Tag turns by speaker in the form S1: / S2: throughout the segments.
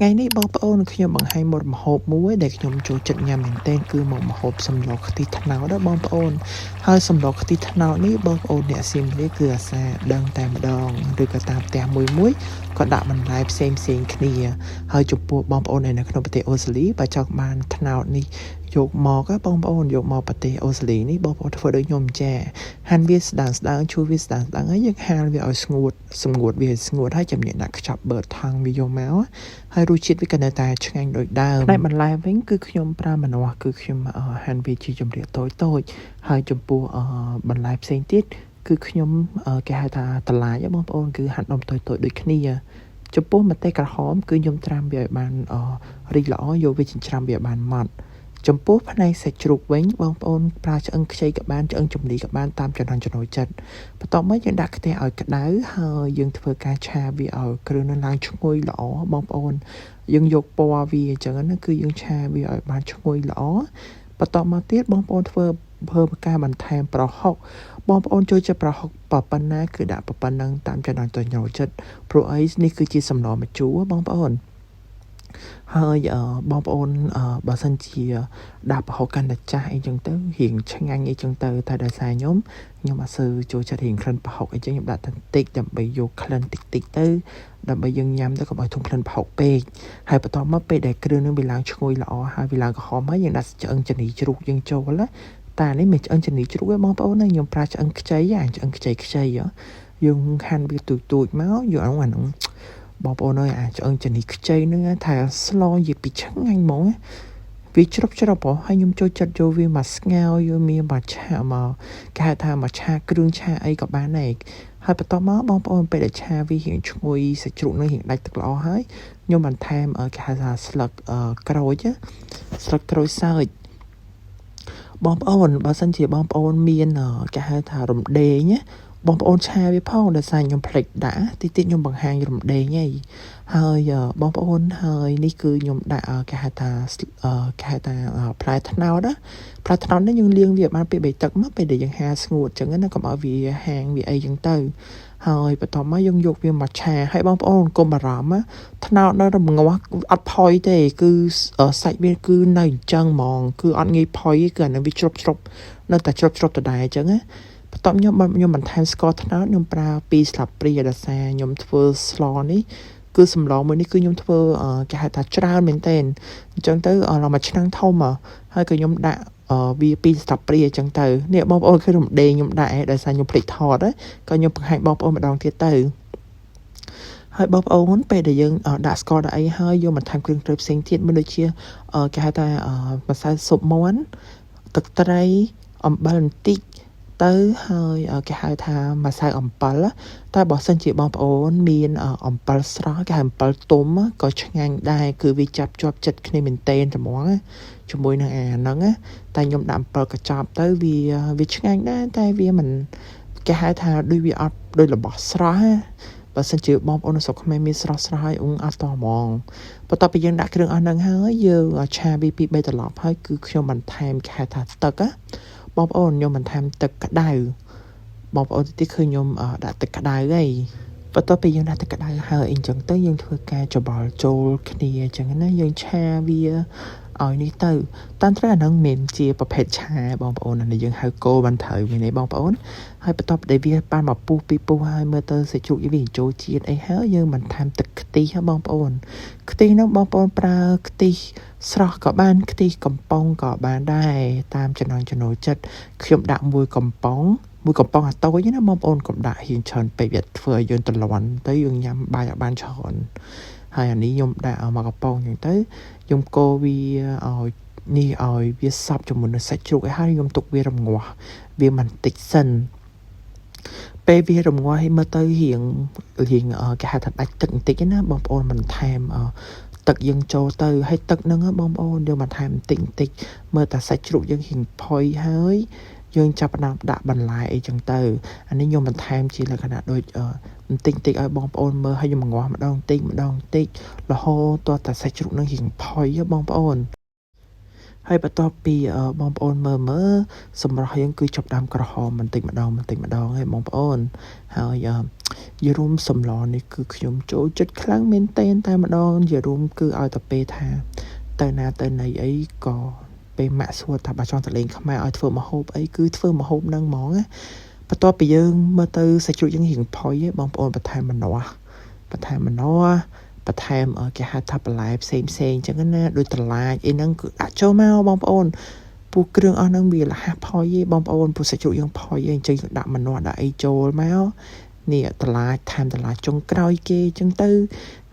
S1: ថ្ងៃនេះបងប្អូនខ្ញុំបង្ហាញមុខម្ហូបមួយដែលខ្ញុំចូលចិត្តញ៉ាំមែនទែនគឺមុខម្ហូបសម្លខ្ទិះត្នោតណាបងប្អូនហើយសម្លខ្ទិះត្នោតនេះបងប្អូនអ្នកសៀមរាបគឺអាសាដឹងតែម្ដងឬក៏តាមផ្ទះមួយមួយក៏ដាក់បន្លែផ្សេងផ្សេងគ្នាហើយចំពោះបងប្អូនដែលនៅក្នុងប្រទេសអូស្ត្រាលីបើចង់បានត្នោតនេះយកមកបងប្អូនយកមកប្រទេសអូស្ត្រាលីនេះបងប្អូនធ្វើដូចខ្ញុំចាហាន់វាស្ដើងស្ដើងឈូសវាស្ដើងស្ដើងហើយយើងហាលវាឲ្យស្ងួតស្ងួតវាឲ្យស្ងួតហើយចាំយើងដាក់ខ្ចប់បឺតថង់វាយកមកហើយរសជាតិវាក៏នៅតែឆ្ងាញ់ដូចដើមផ្នែកបន្លែវិញគឺខ្ញុំប្រើម្នាស់គឺខ្ញុំហាន់វាជាចម្រៀកតូចតូចហើយចំពោះបន្លែផ្សេងទៀតគឺខ្ញុំគេហៅថាតឡាចបងប្អូនគឺហាន់ដុំតូចតូចដូចគ្នាចំពោះម្ទេសក្រហមគឺខ្ញុំត្រាំវាឲ្យបានរីកល្អយកវាចិញ្ច្រាំវាឲ្យបានម៉ត់ចំពោះផ្នែកសាច់ជ្រូកវិញបងប្អូនប្រើឆ្អឹងខ្ចីក៏បានឆ្អឹងជំនីក៏បានតាមចំណង់ចំណូលចិត្តបន្ទាប់មកយើងដាក់ខ្ទះឲ្យក្តៅហើយយើងធ្វើការឆាវាឲ្យគ្រឿងនឹងឡើងឈ្ងុយល្អបងប្អូនយើងយកពណ៌វាអញ្ចឹងណាគឺយើងឆាវាឲ្យបានឈ្ងុយល្អបន្ទាប់មកទៀតបងប្អូនធ្វើធ្វើការបន្ថែមប្រហុកបងប្អូនចូលចិត្តប្រហុកប៉ុណ្ណាគឺដាក់ប៉ុណ្ណឹងតាមចំណង់ចំណូលចិត្តព្រោះអីនេះគឺជាសម្លម្ជូរបងប្អូនហើយបងប្អូនបើសិនជាដាក់ប្រហុកកាន់តែចាស់អីចឹងទៅរៀងឆ្ងាញ់អីចឹងទៅតែដោយសារខ្ញុំខ្ញុំអត់សូវចូលចិត្តរៀងក្លិនប្រហុកអីចឹងខ្ញុំដាក់តែបន្តិចដើម្បីយកក្លិនតិចតិចទៅដើម្បីយើងញ៉ាំទៅកុំឲ្យធុំក្លិនប្រហុកពេកហើយបន្ទាប់មកពេលដែលគ្រឿងនឹងវាឡើងឈ្ងុយល្អហើយវាឡើងក្រហមហើយយើងដាក់ឆ្អឹងជំនីជ្រូកយើងចូលណាតែនេះមិនឆ្អឹងជំនីជ្រូកទេបងប្អូនណាខ្ញុំប្រើឆ្អឹងខ្ចីអាឆ្អឹងខ្ចីខ្ចីយើងហាន់វាទូចទូចមកយកអានោះបងប្អូនអើយអាចឆ្អឹងជំនីខ្ចីហ្នឹងថាស្លនិយាយពីឆ្ងាញ់ហ្មងវាជ្រុបជ្រុបហ៎ហើយខ្ញុំចូលចិត្តយកវាមកស្ងោរយកវាមកឆាមកគេហៅថាមកឆាគ្រឿងឆាអីក៏បានដែរហើយបន្ទាប់មកបងប្អូនពេលដែលឆាវារៀងឈ្ងុយសាច់ជ្រូកនឹងរៀងដាច់ទឹកល្អហើយខ្ញុំបន្ថែមគេហៅថាស្លឹកក្រូចស្លឹកក្រូចសើចបងប្អូនបើសិនជាបងប្អូនមានគេហៅថារំដេងណាបងប្អូនឆាវាផងដោយសារខ្ញុំភ្លេចដាក់តិចតិចខ្ញុំបង្ហាញរំដេងហីហើយបងប្អូនហើយនេះគឺខ្ញុំដាក់គេហៅថាគេហៅថាផ្លែត្នោតណាផ្លែត្នោតនេះយើងលាងវាបានពីបីទឹកមកពេលដែលយើងហាស្ងួតអញ្ចឹងណាកុំឲ្យវាហាងវាអីចឹងទៅហើយបន្ទាប់មកយើងយកវាមកឆាហើយបងប្អូនកុំបារម្ភត្នោតនៅរងាស់អត់ផុយទេគឺសាច់វាគឺនៅអញ្ចឹងហ្មងគឺអត់ងាយផុយគឺអានឹងវាជ្រុបជ្រុបនៅតែជ្រុបជ្រុបដដែលអញ្ចឹងណាបន្ទាប់ខ្ញុំខ្ញុំបន្ថែមស្ករត្នោតខ្ញុំប្រើ2ស្លាបព្រាដោយសារខ្ញុំធ្វើស្លនេះគឺសម្លមួយនេះគឺខ្ញុំធ្វើគេហៅថាច្រើនមែនទែនអញ្ចឹងទៅឡើងមួយឆ្នាំងធំហើយក៏ខ្ញុំដាក់វាពីរស្លាបព្រាអញ្ចឹងទៅនេះបងប្អូនឃើញរំដេងខ្ញុំដាក់ឯដោយសារខ្ញុំភ្លេចថតក៏ខ្ញុំបង្ហាញបងប្អូនម្ដងទៀតទៅហើយបងប្អូនពេលដែលយើងដាក់ស្ករដាក់អីហើយយកបន្ថែមគ្រឿងក្រៅផ្សេងទៀតមានដូចជាគេហៅថាម្សៅស៊ុបមាន់ទឹកត្រីអំបិលបន្តិចទៅហើយគេហៅថាម្សៅអំពិលតែបើសិនជាបងប្អូនមានអំពិលស្រស់គេហៅអំពិលទុំក៏ឆ្ងាញ់ដែរគឺវាចាប់ជាប់ចិត្តគ្នាមែនតេនត្មងជាមួយនឹងអាហ្នឹងតែខ្ញុំដាក់អំពិលកញ្ចប់ទៅវាវាឆ្ងាញ់ដែរតែវាមិនគេហៅថាដូចវាអត់ដូចរបស់ស្រស់បើសិនជាបងប្អូននៅស្រុកខ្មែរមានស្រស់ស្រស់ហើយអ៊ុងអត់តហ្មងបន្ទាប់ពីយើងដាក់គ្រឿងអស់ហ្នឹងហើយយើងឆាវាពី3ត្រឡប់ហើយគឺខ្ញុំបន្ថែមគេហៅថាទឹកណាបងប្អូនខ្ញុំបន្ថែមទឹកក្តៅបងប្អូនទីឃើញខ្ញុំដាក់ទឹកក្តៅហើយបន្ទាប់ពីយើងដាក់ទឹកក្តៅហើយអីចឹងទៅយើងធ្វើការច្របល់ចូលគ្នាអញ្ចឹងណាយើងឆាវាឲ្យនេះទៅតាមត្រូវអាហ្នឹងមិនជាប្រភេទឆាបងប្អូនអានេះយើងហៅគោបានត្រូវមែនទេបងប្អូនហើយបន្ទាប់ដែលវាបានមកពុះពីពុះហើយមើលទៅសាច់ជ្រូកវាចូលជាតិអីហើយយើងបន្ថែមទឹកខ្ទិះបងប្អូនខ្ទិះហ្នឹងបងប្អូនប្រើខ្ទិះស្រស់ក៏បានខ្ទិះកំប៉ុងក៏បានដែរតាមចំណង់ចំណូលចិត្តខ្ញុំដាក់មួយកំប៉ុងមួយកំប៉ុងអាតូចណាបងប្អូនកុំដាក់រៀងច្រើនពេកវាធ្វើឲ្យយើងត្រលន់ទៅយើងញ៉ាំបាយឲ្យបានច្រើនហើយអានេះខ្ញុំដាក់មកកំប៉ុងអញ្ចឹងទៅខ្ញុំកូរវាឲ្យនេះឲ្យវាសព្វជាមួយនឹងសាច់ជ្រូកឲ្យហើយខ្ញុំទុកវារងាស់វាមិនតិចសិនពេលវារងាស់ឲ្យមើលទៅរៀងរៀងគេហៅថាដាច់ទឹកបន្តិចណាបងប្អូនមិនថែមទឹកយើងចូលទៅហើយទឹកហ្នឹងបងប្អូនយើងបន្ថែមបន្តិចបន្តិចមើលតែសាច់ជ្រូកយើងរៀងផុយហើយយើងចាប់ផ្ដើមដាក់បន្លែអីចឹងទៅអានេះខ្ញុំបន្ថែមជាលក្ខណៈដូចបន្តិចបន្តិចឲ្យបងប្អូនមើលហើយខ្ញុំងាស់ម្ដងបន្តិចម្ដងបន្តិចរហូតតតែសាច់ជ្រូកនឹងរៀងផុយបងប្អូនហ ហើយបន្ទាប់ពីបងប្អូនមើលមើលសម្រស់យើងគឺចាប់ដើមក្រហមបន្តិចម្ដងបន្តិចម្ដងហើយបងប្អូនហើយយរួមសម្លនេះគឺខ្ញុំចូលចិត្តខ្លាំងមែនទែនតែម្ដងយរួមគឺឲ្យតែពេលថាទៅណាទៅណីអីក៏ពេលម៉ាក់សួរថាបើចង់ទៅលេងខ្មែរឲ្យធ្វើម្ហូបអីគឺធ្វើម្ហូបហ្នឹងហ្មងណាបន្ទាប់ពីយើងមើលទៅសាច់ជ្រូកយើងរៀងផុយឯងបងប្អូនបន្ថែមម្នាស់បន្ថែមម្នាស់បន្ថែមគេហៅថាបន្លែផ្សេងផ្សេងអញ្ចឹងណាដូចត្រឡាចអីហ្នឹងគឺដាក់ចូលមកបងប្អូនពូគ្រឿងអស់ហ្នឹងវាលះផុយឯងបងប្អូនពូសាច់ជ្រូកយើងផុយឯងអញ្ចឹងយើងដាក់ម្នាស់ដាក់អីចូលមកនេះត្រឡាចថែមត្រឡាចចុងក្រោយគេអញ្ចឹងទៅ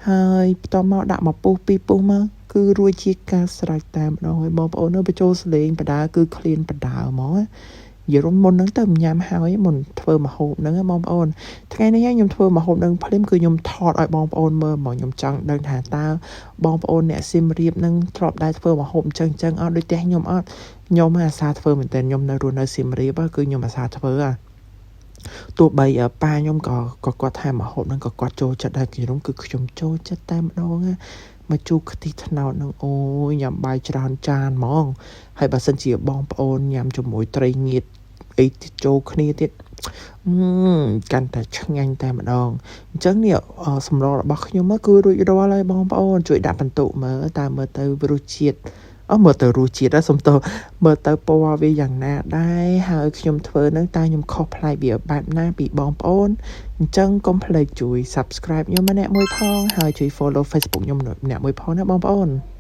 S1: ហើយបន្ទាប់មកដាក់មកពុះពីរពុះមកគឺរួចជាការស្រេចតែម្ដងហើយបងប្អូននៅបញ្ចូលសលេងបដាគឺឃ្លានបដាហ្មងនិយាយរួមមុនហ្នឹងទៅញ៉ាំហើយមុនធ្វើម្ហូបហ្នឹងបងប្អូនថ្ងៃនេះខ្ញុំធ្វើម្ហូបហ្នឹងភ្លាមគឺខ្ញុំថតឲ្យបងប្អូនមើលហ្មងខ្ញុំចង់ដឹងថាតើបងប្អូនអ្នកសៀមរាបហ្នឹងធ្លាប់ដែរធ្វើម្ហូបអញ្ចឹងអញ្ចឹងអត់ដូចផ្ទះខ្ញុំអត់ខ្ញុំអាសាធ្វើមែនតើខ្ញុំនៅរស់នៅសៀមរាបគឺខ្ញុំអាសាធ្វើអាទោះបីប៉ាខ្ញុំក៏ក៏គាត់ថាម្ហូបហ្នឹងក៏គាត់ចូលចិត្តដែរខ្ញុំគឺខ្ញុំចូលចិត្តតែម្ដងណាមកជូរខ្ទិះត្នោតនឹងអូយញ៉ាំបាយច្រើនចានហ្មងហើយបើសិនជាបងប្អូនញ៉ាំជាមួយត្រីងៀតអីចូលគ្នាទៀតកាន់តែឆ្ងាញ់តែម្ដងអញ្ចឹងនេះសម្លរបស់ខ្ញុំគឺរួចរាល់ហើយបងប្អូនជួយដាក់បន្ទុកមើលតើមើលទៅរសជាតិអឺមើលទៅរសជាតិសុំតមើលទៅពណ៌វាយ៉ាងណាដែរហើយខ្ញុំធ្វើនឹងតើខ្ញុំខុសប្លែកវាបែបណាពីបងប្អូនអញ្ចឹងកុំភ្លេចជួយ Subscribe ខ្ញុំម្នាក់មួយផងហើយជួយ Follow Facebook ខ្ញុំម្នាក់មួយផងណាបងប្អូន។